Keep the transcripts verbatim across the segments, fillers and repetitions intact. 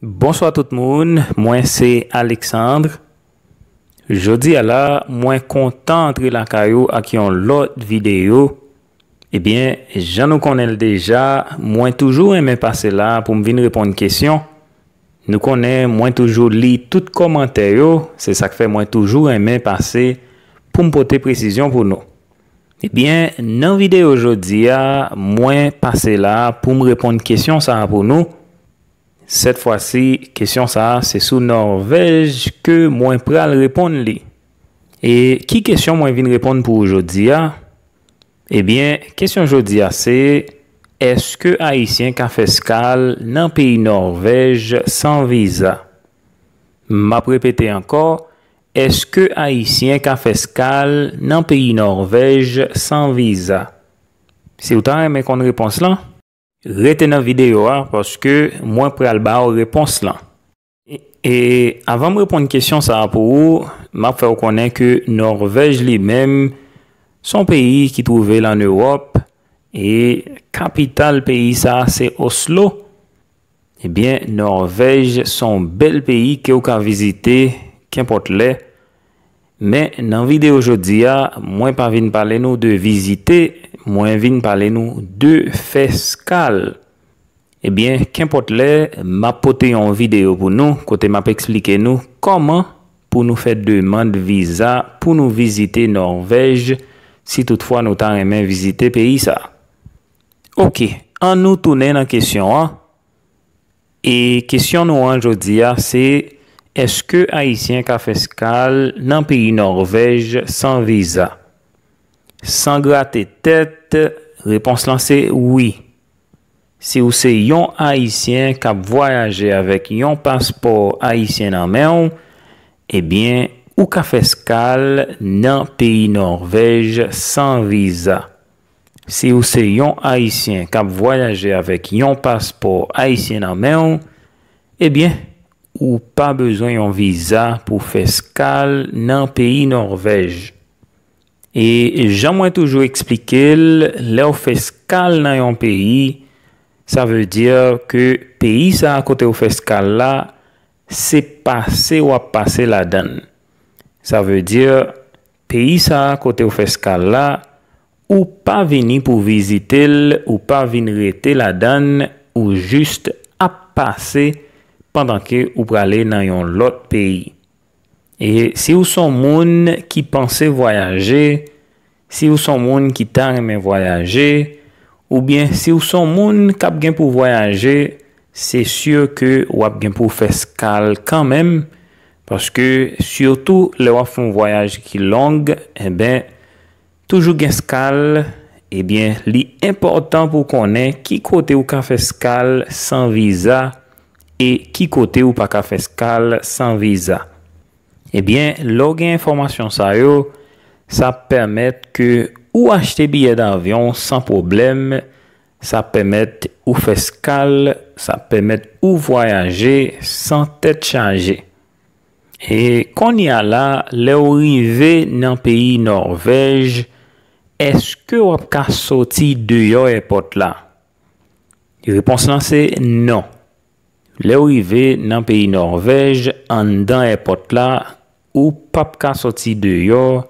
Bonswa tout moun, mwen se Alexandre. Jodi a la, mwen kontan antre lakay ou ak yon lòt videyo. Ebyen, jan nou konnen l deja, mwen toujou renmen pase la pou m vin reponn kesyon. Nou konnen mwen toujou li tout kòmantè yo, se sa k fè mwen toujou renmen pase pou m pote presizyon pou nou. Ebyen, nan videyo jodi a, mwen pase la pou m reponn kesyon sa a pou nou. Sèt fwa si, kesyon sa a se sou Nòvèj ke mwen pral reponn li. E ki kesyon mwen vin reponn pou ou jodi a? Ebyen, kesyon jodi a se, èske Ayisyen ka fè eskal nan peyi Nòvèj san viza? M ap repete ankò, èske Ayisyen ka fè eskal nan peyi Nòvèj san viza? Si w ta renmen konn repons lan, rete nan videyo a paske mwen pral ba w repons lan. E, e avan m reponn kesyon sa a pou ou, m ap fè w konnen ke Nòvèj li menm, se yon peyi ki twouve l ann Ewòp, e kapital peyi sa a se Oslo. Ebyen, Nòvèj se yon bèl peyi ke w ka vizite kenpòt lè. Men, nan videyo jodi a, mwen pa vin pale nou de vizite, mwen vin pale nou de fè eskal. Ebyen, kenpòt lè, m ap pote yon videyo pou nou, kote m ap eksplike nou kòman pou nou fè demann viza pou nou vizite Nòvèj, si toutfwa nou ta renmen vizite peyi sa a. Oke, ann nou tounen nan kesyon an. E kesyon nou an jodi a se, èske Ayisyen ka fè eskal nan peyi Nòvèj san viza? San grate tèt, repons lan se wi. Si w se yon Ayisyen k ap vwayaje avèk yon paspò ayisyen nan men w, ebyen, ou ka fè eskal nan peyi Nòvèj san viza. Si w se yon Ayisyen k ap vwayaje avèk yon paspò ayisyen nan men w, ebyen, ou pa bezwen yon viza pou fè eskal nan peyi Nòvèj. E jan mwen toujou eksplike l, lè w fè eskal nan yon peyi, sa vle di ke peyi sa a kote w fè eskal la, se pase w ap pase ladan l. Sa vle di, peyi sa a kote w fè eskal la, ou pa vini pou vizite l, ou pa vin rete ladan l, ou jis ap pase pandan ke ou prale nan yon lòt peyi. E si w se yon moun ki panse vwayaje, si w se yon moun ki ta renmen vwayaje, oubyen si w se yon moun k ap gen pou vwayaje, se si ke w ap gen pou fè eskal kanmenm, paske sitou lè w ap fè yon vwayaj ki long, enben, toujou gen eskal, ebyen, li enpòtan pou w konnen ki kote w ka fè eskal san viza e ki kote w pa ka fè eskal san viza. Ebyen, lè w gen enfòmasyon sa yo, sa ap pèmèt ke ou achte biyè davyon san pwoblèm, sa ap pèmèt ou fè eskal, sa ap pèmèt ou vwayaje san tèt chaje. E kounye a la, lè w rive nan peyi Nòvèj, èske w ap ka soti deyò èpòt la? Repons lan se non. Lè w rive nan peyi Nòvèj, anndan èpòt la, ou p ap ka soti deyò,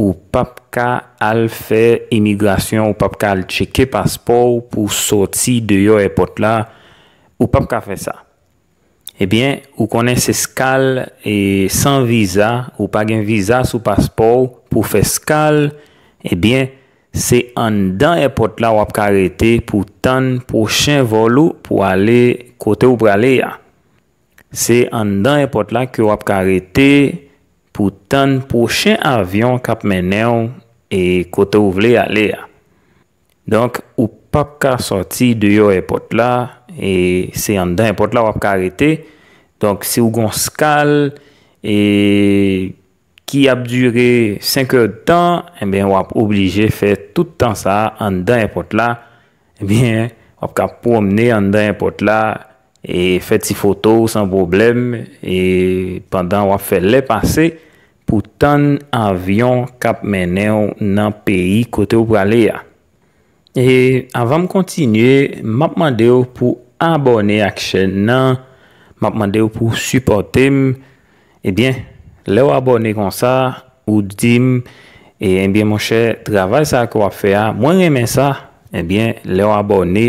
ou p ap ka al fè imigrasyon, ou p ap ka al tcheke paspò w pou w soti deyò èpòt la, ou p ap ka fè sa. Ebyen, ou konnen se eskal e san viza, ou pa gen viza sou paspò w pou fè eskal, ebyen, se anndan èpòt la w ap ka rete pou tann pwochen vòl ou pou ale kote w prale a. Se anndan èpòt la ke w ap ka rete pou tann pwochen avyon k ap mennen w e kote w vle ale a. Donk, ou p ap ka sòti deyò èpòt la, e se anndan èpòt la w ap ka rete. Donk, si w gon eskal, e ki ap dire senk èdtan, enben, w ap oblije fè tout tan sa a anndan èpòt la. Ebyen, w ap ka pwomne anndan èpòt la, e fè ti foto w san pwoblèm, e pandan w ap fè lè pase pou tann avyon k ap mennen w nan peyi kote w prale a. E avan m kontinye, m ap mande w pou abòne ak chèn nan, m ap mande w pou w sipòte m. Ebyen, lè w abòne konsa, ou di m, e, ebyen, monchè, travay sa ke w ap fè a, mwen renmen sa. Ebyen, lè w abòne,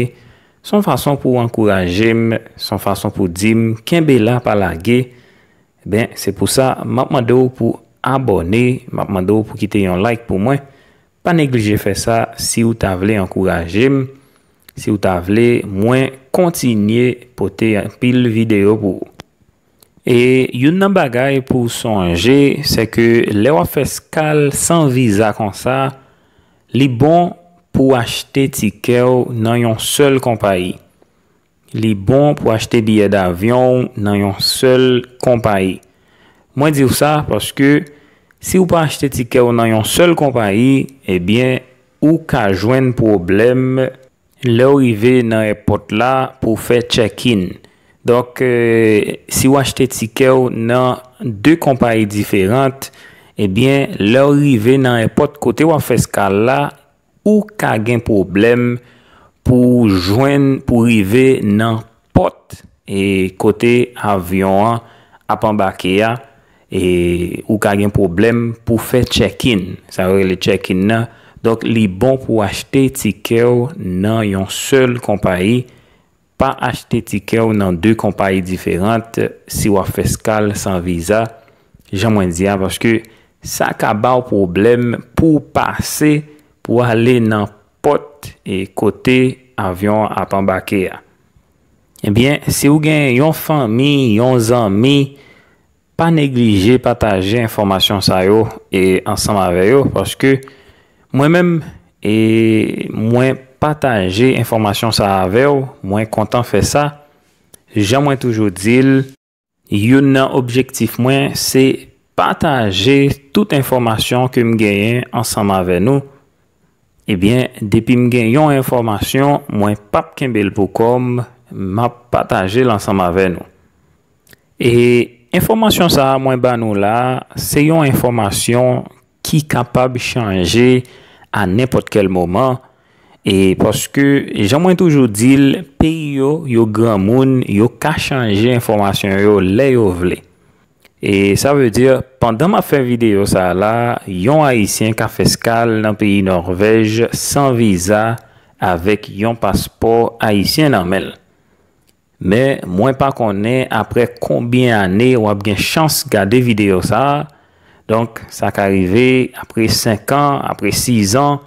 se yon fason pou w ankouraje m, se yon fason pou w di m, kenbe la, pa lage. Ebyen, se pou sa, m ap mande w pou w abòne, m ap mande w pou w kite yon like pou mwen. Pa neglije fè sa si w ta vle ankouraje m, si w ta vle mwen kontinye pote anpil videyo pou ou. E youn nan bagay pou w sonje, se ke lè w ap fè skal san viza konsa, li bon pou w achte tikè w nan yon sèl konpayi. Li bon pou w achte biyè davyon w nan yon sèl konpayi. Mwen di w sa paske si w pa achte tikè w nan yon sèl konpayi, ebyen, ou ka jwenn pwoblèm lè w rive nan èpòt la pou w fè check-in. Donk, eh, si w achte tikè w nan de konpayi diferan, ebyen, lè w rive nan èpòt kote w ap fè skal la, ou ka gen pwoblèm pou w jwenn, pou w rive nan pòt, e, kote avyon an ap anbake a, e, ou ka gen pwoblèm pou w fè check-in. Sa yo rele check-in nan. Donk, li bon pou w achte tikè w nan yon sèl konpayi. Pa achte tikè w nan de konpayi diferan si w ap fè skal san viza, jan mwen di a, paske sa ka ba w pwoblèm pou w pase, pou w ale nan pòt e kote avyon an ap anbake a. Ebyen, si w gen yon fanmi, yon zanmi, pa neglije pataje enfòmasyon sa yo e ansanm avè yo, paske mwen menm, e mwen pataje enfòmasyon sa avè w, mwen kontan fè sa. Jan mwen toujou di l, youn nan objektif mwen se pataje tout enfòmasyon ke m genyen ansanm avè nou. Ebyen, depi m gen yon enfòmasyon, mwen p ap kenbe l pou kò m, m ap pataje l ansanm avè nou. E enfòmasyon sa a mwen ba nou la, se yon enfòmasyon ki kapab chanje a nenpòt kèl moman. E paske, jan mwen toujou di l, peyi yo, yo granmoun, yo ka chanje enfòmasyon yo lè yo vle. E sa vle di, pandan m ap fè videyo sa a la, yon Ayisyen ka fè skal nan peyi Nòvèj san viza avèk yon paspò ayisyen nan men l. Men, mwen pa konnen apre konbyen ane w ap gen chans gade videyo sa a. Donk, sa ka rive apre senk an, apre siz an.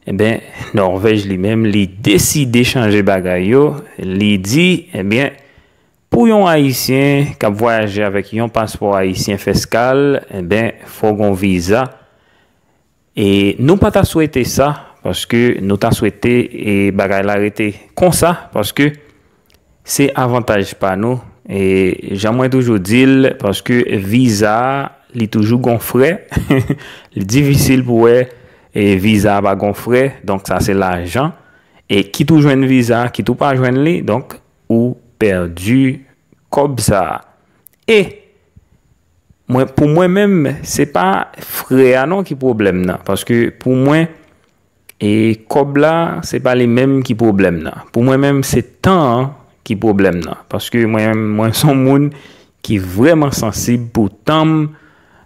Enben, Nòvèj li menm, li deside chanje bagay yo. Li di, enben, pou yon Ayisyen k ap vwayaje avèk yon paspò ayisyen fè skal, enben, fò w gen yon viza. E nou pa ta swete sa, paske nou ta swete, e, bagay la rete konsa, paske se avantaj pa nou. E jan mwen toujou di l, paske viza a, li toujou gon frè. Li difisil pou wè, e, viza a pa gon frè. Donk, sa se lajan. E kit ou jwenn viza, kit ou pa jwenn li, donk, ou pèdi kòb sa a. E mwen, pou mwen menm, se pa frè a non ki pwoblèm nan. Paske pou mwen, e kòb la, se pa li menm ki pwoblèm nan. Pou mwen menm, se tan an ki pwoblèm nan. Paske mwen, mwen se yon moun ki vrèman sansib pou tan m.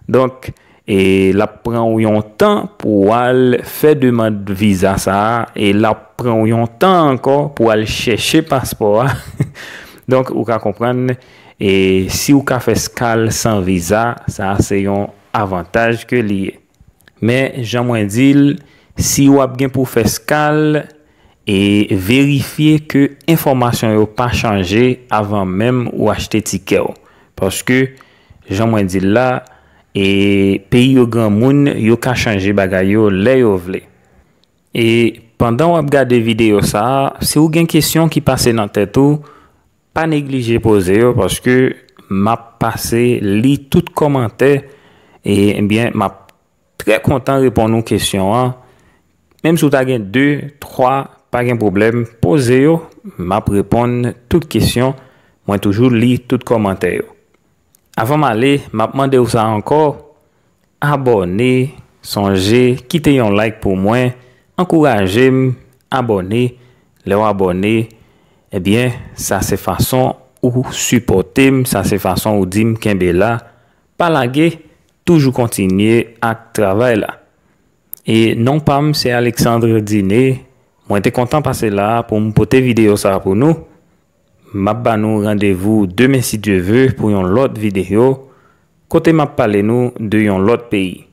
Donk, e l ap pran w yon tan pou w al fè demann viza sa a, e l ap pran w yon tan ankò pou w al chèche paspò a. Donk, ou ka konprann, e si w ka fè skal san viza, sa a se yon avantaj ke li ye. Men, jan mwen di l, si w ap gen pou fè skal, e verifye ke enfòmasyon yo pa chanje avan menm ou achte tikè w. Paske, jan mwen di l la, e peyi yo granmoun, yo ka chanje bagay yo lè yo vle. E pandan w ap gade videyo sa a, si w gen kesyon ki pase nan tèt ou, pa neglije poze yo, paske m ap pase li tout kòmantè, e, ebyen, m ap trè kontan reponn ou kesyon an. Menm si w ta gen de, twa, pa gen pwoblèm, poze yo, m ap reponn tout kesyon. Mwen toujou li tout kòmantè yo. Avan m ale, m ap mande w sa ankò, abòne, sonje, kite yon like pou mwen, ankouraje m, abòne. Lè w abòne, ebyen, sa se fason ou sipòte m, sa se fason ou di m kenbe la, pa lage, toujou kontinye ak travay la. E non pa m se Alexandre Diné. Mwen te kontan pase la pou m pote videyo sa pou nou. M ap ba nou randevou demen si Dye ve pou yon lòt videyo kote m ap pale nou de yon lòt peyi.